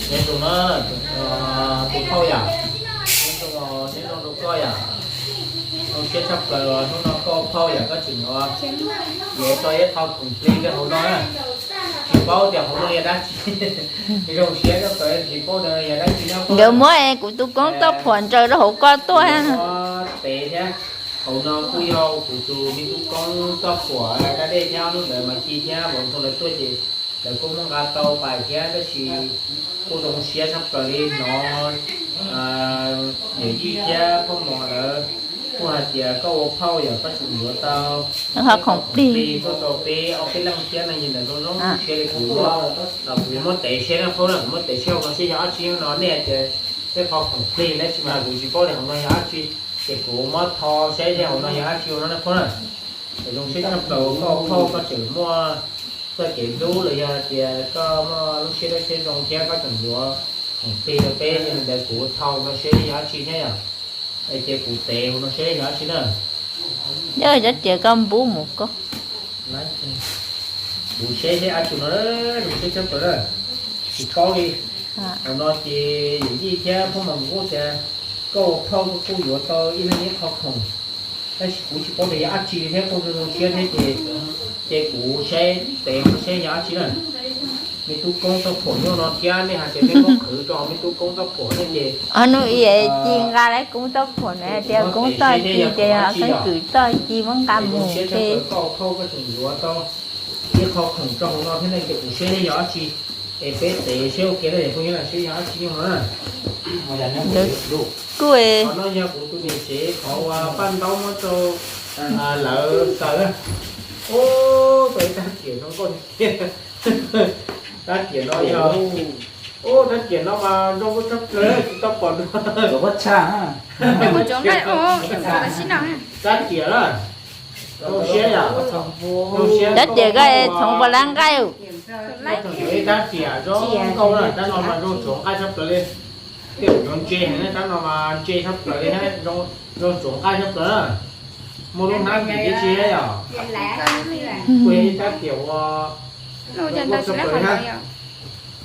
Nyob zoo na, tus phauj yom, nyob zoo, nyob zoo rau koj yom. Zoo siab tshaj plaws hnub no koj phauj yom, koj tseem yuav tso ib qho khoom plig rau hauv no na. Tsis paub tias hauv no yog dab tsi. Zoo siab tshaj plaws tsis paub tias yog dab tsi no. Nkawd muab kuv tus koob toj phuam ntsaws rau hauv koj tuaj. Muab tev thiab. Hauv no kuj yog kuv tus me tub koob toj phuam da dej thiab, hnub ntawd mas Ci thiab Vauv Ntxoo lawv tuaj ces lawv kuj muab nqa tau pais thiab, tab sis kuj zoo siab tshaj plaws li hnov yawm yij thiab phauj Mos lawv kuj hais tias koj ua phauj yog koj tseem yuav tau qho khoom plig tuaj rau peb ob peb leej thiab no, yog ntawd zoo zoo siab li kuv, kuv muab tev seb na phauj na, kuv muab tev seb hauv no seb yog dab tsi no, nej hais tias tej qho khoom plig dab tsi mas kuv tsis paub li hauv no yog dab tsi, ces kuv muab tho seb hauv no yog dab tsi no na phauj na. Zoo siab tshaj plaws koj phauj koj tseem muaj txoj kev hlub los yog tias koj muaj lub siab dawb siab zoo thiab koj tseem yuav khoom plig rau peb, yog li ntawd kuv thau no seb yog dab tsi thiab yom. Ces kuv tev hauv no seb yog dab tsi na. Cov riam koj npub mus koj. Kuv seb seb dab tsi no, zoo siab tshaj plaws na. Tsis paub li. Hauv no ces yawm yij thiab phauj Mos kuj tias koj ua phauj koj kuj yuav tau ib leeg ib qho khoom, tab sis kuv tsis paub tias yog dab tsi thiab kuj zoo zoo siab thiab ces, ces kuv saib tev hauv no seb yog dab tsi na. Me tub koob toj phuam nyob no thiab nej hais tias nej muab qhwv rau me tub koob toj phuam ne ces, Ci nqa lawv koob toj phuam na, hais tias koob toj Ci ces yog xeeb kwm toj Ci muab nqa mus ces. Koj phauj koj tseem yuav tau ib qho khoom rau hauv no thiab ne ces kuv saib yog dab tsi, es peb tev seb ua ke na, phooj ywg na, seb yog dab tsi nyob no na. Kuj, qhov no yog kuv tus niam tsev qhov uas paj ntaub muab rau lawv xaws. Ub, tau ib rab riam zoo nkauj tiag. Rab riam no yog, ub, rab riam no mas zoo nkauj tshaj plaws tsis tau pom dua. Rab riam na, zoo siab yom, zoo siab. Rab riam koj txhoov puas lab nqaij? Ib rab riam zoo nkauj na, rab no mas zoo tsuav nqaij tshaj plaws li. Tej zaum yuav ntse heev na, rab no mas ntse tshaj plaws li, zoo tsuav nqaij tshaj plaws na. Muaj lub hnab kim tib si thiab yom. Kuj yog ib rab riam uas zoo nkauj tshaj plaws li na.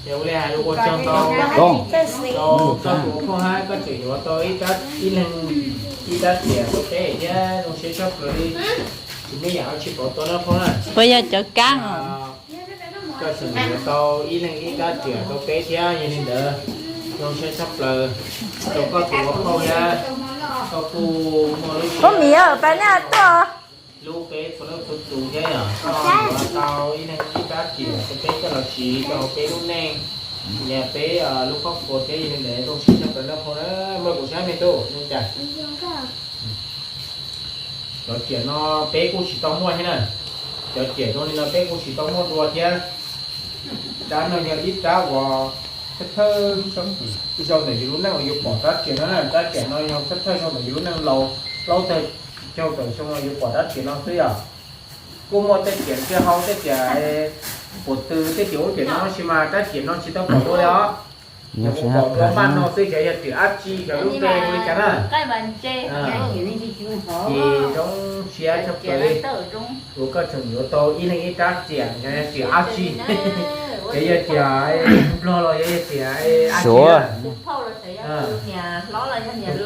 Ces ua li hais ua tsaug ntau rau koj tus ua phauj hab, koj tseem yuav tau ib rab, ib leeg ib rab riam rau peb thiab zoo siab tshaj plaws li. Tsis muaj yam dab tsi pov tua na phauj na. Puas yog cov kab? Koj tseem yuav tau ib leeg ib rab riam rau peb thiab, yog li ntawd zoo siab tshaj plaws rau koj tus ua phauj thiab. Koj kuj muaj lub siab hlub peb txhua leej txhua tus thiab yom, koj yuav tau ib leeg ib rab riam rau peb coj los siv rau hauv peb lub neej, yog peb lub koob hmoov thiab, yog li ntawd zoo siab tshaj plaws na phauj na. Muaj kuv saib me tub zoo cas. Cov riam no peb kuj tsis tau muaj thiab na. Cov riam zoo li no peb kuj tsis tau muaj dua thiab. Rab no yog ib rab uas thawj thawj zaug ntawm yus lub neej uas yus pom rab riam no na. Rab riam no yog thawj thawj zaug ntawm yus lub neej laus plaub tawm caug tawm xyoo uas yus pom rab riam no xwb yom. Kuj muaj tej riam ntsej hau, tej riam puas tw, tej riam ub riam no, tab sis mas rab riam no tsis tau pom dua li os. Yog kuv pom dua npaum no xwb, xyov yog riam dab tsi, xyov lub npe hu li cas na. Ces zoo siab tshaj plaws li uas koj tseem yuav tau ib leeg ib rab riam, xyov yog riam dab tsi, xyov yog riam nplog los xyov yog riam dab tsi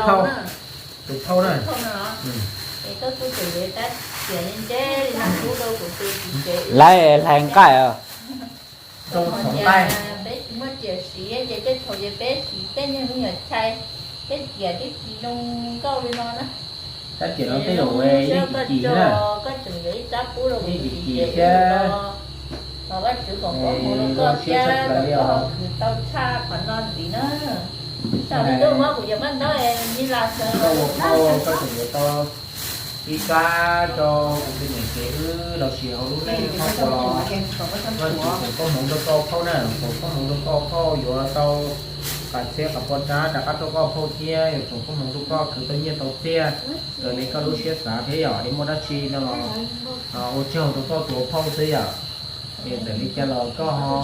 na. Tus phauj na. Lawv hlais nqaij os. Zoo txhoov nqaij. Peb tsis muaj riam siv ces tej thaum ces peb siv tej niag me nyuam chais, tej riam twb tsis zoo nkauj li no na. Rab riam no tej zaum ib kim kim na. Koj tseem yuav ib rab pub rau kuv siv ces ua tsaug, thov Vajtswv foom koob hmoov rau koj thiab kom koj khwv tau tshaj qhov no ntxiv na. Tsaug li ntuj, muab kuv cov npaj ntaub me las sawv los. Koj tseem yuav tau ib rab rau kuv tus niam tsev wb los siv hauv lub neej, koj foom koob hmoov rau koj phauj na, foom koob hmoov rau koj phauj yuav tau qas txhiab qas pua rab rov qab rau koj phauj thiab, yuav foom koob hmoov rau koj khwv tau nyiaj tau txiaj raws li koj lub siab xav thiab yom. Es muaj dab tsi no los ua tsaug rau koj tus ua phauj xwb yom. Es txawm li cas los koj ho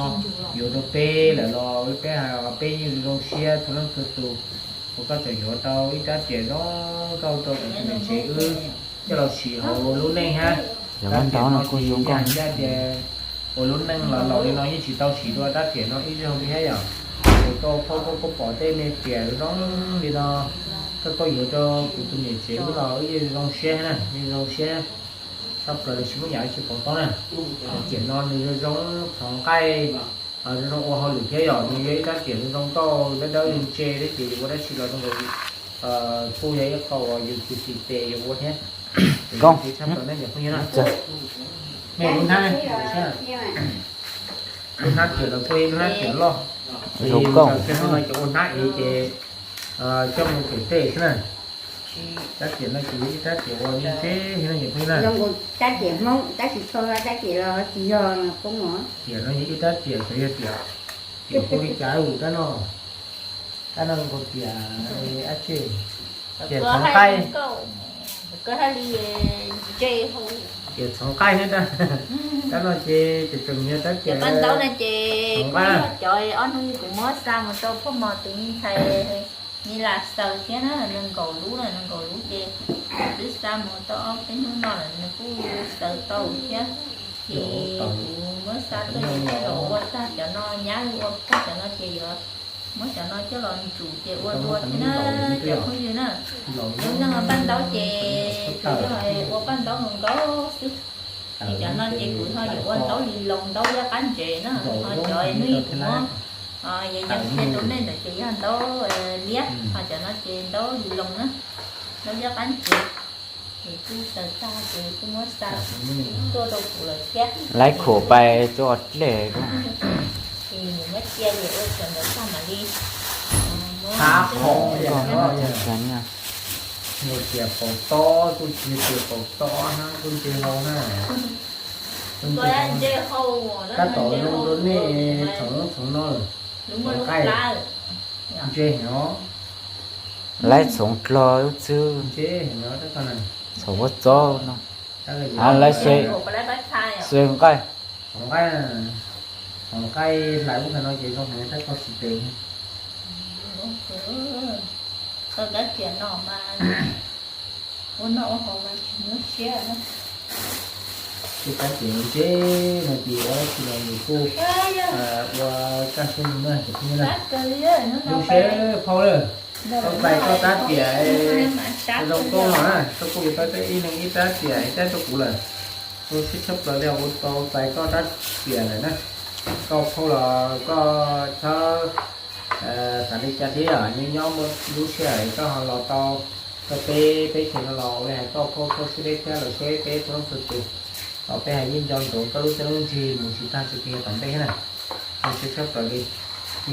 yuav rau peb lawm los peb hais peb yeej zoo siab txhua leej txhua tus uas koj tseem yuav tau ib rab riam zoo nkauj rau kuv tus niam tsev wb coj los siv hauv lub neej hab. Rab riam no kuj zoo nkauj, ua lub neej los laus li no yeej tsis tau siv dua rab riam no ib zaug li thiab yom. Kuv tau phauj koj pom tej me riam zoo li no, koj koj yuav rau kuv tus niam tsev wb los wb yeej zoo siab na, yeej zoo siab tshaj plaws li, tsis muaj yam tsis pom tau na. Riam no nws zoo zoo txhoov nqaij, zoo zoo ua hauj lwm thiab yom, nws yog ib rab riam zoo zoo nkauj dawb dawb ntse thiab ces yus ua dab tsi los zoo nkaus kuj yog ib qho uas yus tiv tes yus ua thiab. Koob, tshaj plaws nej cov phooj ywg na. Me lub hnab, lub hnab riam los kuj yog lub hnab riam loj, zoo nkauj, cov no cov ua hnab ev ces coj mus pem tej xwb na. Rab riam no ces yog ib rab riam uas ntse heev na cov phooj ywg na. Zoo nkaus rab riam Hmoob tab sis tsis yog rab riam los tsis yog Hmoob os. Riam no yog ib rab riam xyov yog riam, riam hu li cas ub rab no. Rab no nkaus riam dab tsi? Riam txhoov nqaij. Riam txhoov nqaij thiab rab, rab no ces tseem tseem yog rab riam paj ntaub no ces kuv yog cov ob hnub kuv muab xa mus rau phauj Mos tus me ntxhais me lam xaws thiab na, nws nkaum lub na, nws nkaum lub ces twb xa mus tau ob peb hnub no lawm nws kuj xaws tau thiab. Ces kuv muab xa tuaj ces coj los ua tag cov no, nyab ua tag cov no ces yuav muab cov no coj los ntsum ces ua dua thiab na cov phooj ywg na. Lub neej paj ntaub ces tsuas yog ua paj ntaub nkaus nkaus xwb. Ces cov no ces kuv ho yuav ua ntaub li loos ntaub liab qab ntsev na, ho cov hnub ib kuv muab yas yas qhia rau nej ntawd ces yog ntaub liab, ho cov no ces ntaub li loos na, ntaub liab qab ntsev. Ces kuj xaws tag ces kuj muab xa tuaj rau kuv lawm thiab. Laiv khuam pais rau dlej. Ces nws muab cia ces ua cov ntawd tag mam li muab. Nws tias paus tob, kuj tsis tias paus tob na, kuj ntse hau na. Tab tom zoo rau nej txhoov txhoov no, txhoov nqaij, ntse heev os. Laiv txhoov dlog lub txwb, ntse heev os, txhoov huab txob no. Laiv xwb nqaij, txhoov nqaij, txhoov nqaij hlais lub ntawm no ces zoo heev tab koj tsis tes. Ua noj ua haus mas tsis nyuaj siab. Tej rab riam ntse no ces ua dab tsi los nws kuj ua kaj siab zoo na cov phooj ywg na. Zoo siab phauj lawm, tau txais koj rab riam zoo nkauj no na, koj kuj yuav tau ib leeg ib rab riam ib rab rau kuv lawm. Zoo siab tshaj plaws li uas tau txais koj rab riam lawm na. Koj phauj los koj txhob xav li cas thiab yom, nyob nyob muaj lub sij hawm koj ho los tau rau peb, peb chaw no los ua li hais koj phauj phauj sib deb thiab los seb peb txhua leej txhua tus los peb hais yeej nco ntsoov koj lub txiaj lub ntsig mus tsis tag tsis kiag tom ntej thiab na. Zoo siab tshaj plaws li,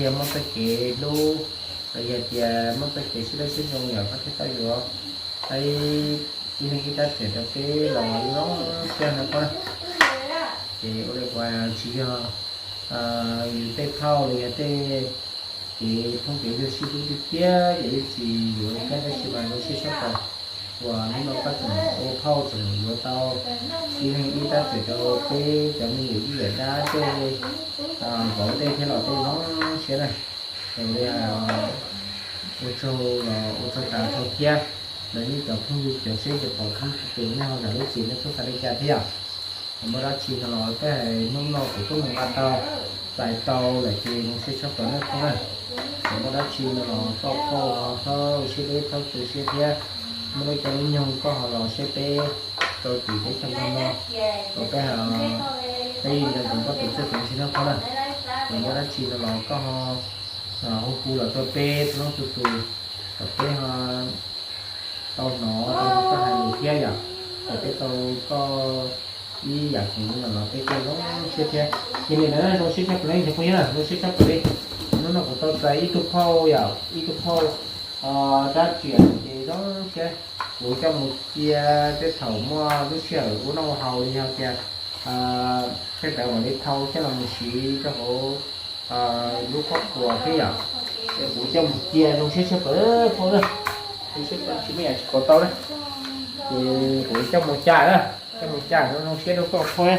yog muaj txoj kev hlub los yog tias muaj txoj kev sib dawb sib zoo yom, koj thiaj tau yuav ib leeg ib rab riam rau peb los zoo siab no koj na. Ces ua li uas tsis yog yus tej phauj los yog tej kev phooj kev ywg sib hlub tiag tiag ces yeej tsis yuav kab dab tsi mas zoo siab tshaj plaws uas hnub no koj tseem ua phauj tseem yuav tau ib leeg ib rab riam rau peb cov me nyuam ib yam dab tej vauv tej thiab los tej zoo siab na. Ua tsaug los ua tsaug tas dhau thiab, los yeej cov phooj ywg cov seb cov pom txhub txhua tus nej ho zam lub txim nej txhob xav li cas thiab yom. Muaj dab tsi no los tej hais hnub no kuv tuaj mus nqa tau, txais tau lawm ces zoo siab tshaj plaws nej phauj na. Muaj dab tsi no los koj phauj ho txhob ua siab deb txhob tu siab thiab. Muaj lub caij lub nyoog koj ho los saib peb rau tim teb chaws Nplog no, rau peb ho, peb yeej nco ntsoov koj tus txiaj tus ntsig na phauj na. Muaj dab tsi no los koj ho hu hu los rau peb txhua leej txhua tus kom peb ho tau hnov tau koj hais lus thiab yom, kom peb tau koj ib yam khoom li no los peb thiaj zoo siab thiab. Ces li ntawd zoo siab tshaj plaws li cov phooj ywg na, zoo siab tshaj plaws li. Hnub no kuv tau txais ib tug phauj yom, ib tug phauj rab riam ces zoo siab. Kuv coj mus cia tej thaum muaj lub sij hawm ua noj ua haus li yog tias tej tawv mam li thau coj los mus siv rau hauv lub khuab khuas thiab yom. Ces kuv coj mus cia zoo siab tshaj plaws phauj na. Zoo siab tshaj plaws tsis muaj yam tsis pom tau na. Ces kuv coj mus cia na, coj mus cia zoo siab rau koj phauj na.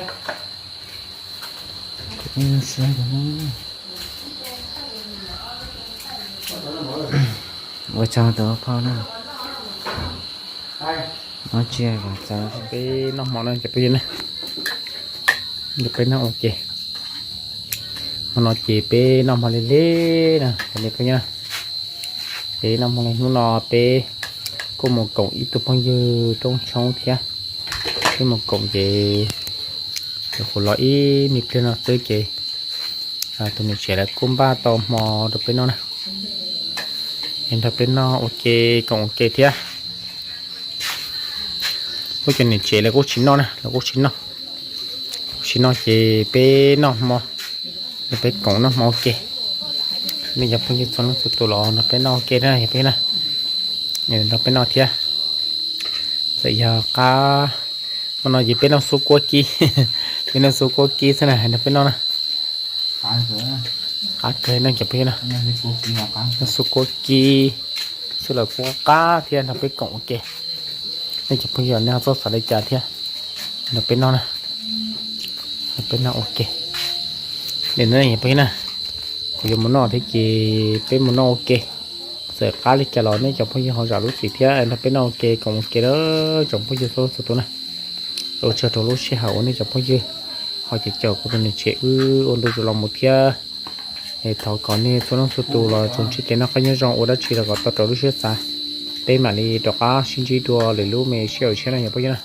Ua tsaug tus phauj na. Ob tsi kom txaus peb noj hmo na cov phooj ywg na. Peb noj ua ke. Hmo no ces peb noj hmo lig lig na, peb noj hmo lig. Hnub no peb kuj mus koom ib tug phooj ywg rooj tshoob thiab, peb mus koom ces nyuam qhuav los ib me pliag no xwb ces tus niam tsev lawv kuj npaj tau hmo rau peb noj na, es nrog peb noj ua ke, koom ua ke thiab. Kuj cov niam tsev lawv kuj tsis noj na, lawv kuj tsis noj, kuj tsis noj ces peb noj hmo, peb koom noj hmo ua ke. Nej cov phooj ywg txhua leej txhua tus los nrog peb noj ua ke na, yog peb na, nrog peb noj thiab. Txawm yog qab, hmo no ces peb noj xub kuab kib, peb noj xub kuab kib xwb na, nrog peb noj na. Qab kawg nej cov phooj ywg na, noj xub kuab kib xwb los kuj qab thiab, nrog peb koom ua ke. Nej cov phooj ywg nej ho txhob xav li cas thiab, nrog peb noj na, nrog peb noj ua ke. Nim no nej cov phooj ywg na, kuv yuav mus noj thiab ces peb mus noj ua ke. Txawm qab li cas los nej cov phooj ywg ho zam lub txim thiab nrog peb noj ua ke, koom ua ke na tsoom phooj ywg txhua leej txhua tus na. Ua tsaug rau lub sij hawm uas nej cov phooj ywg ho caum kuv tus niam tsev wb ua ntu zus los mus thiab. Es thov kom nej txhua leej txhua tus los tsuas ntsib kev noj qab nyob zoo, ua dab tsi los kom tau raws lub siab xav. Peb mam li rov qab sib ntsib dua lwm lub me sij hawm tshiab no cov phooj ywg na.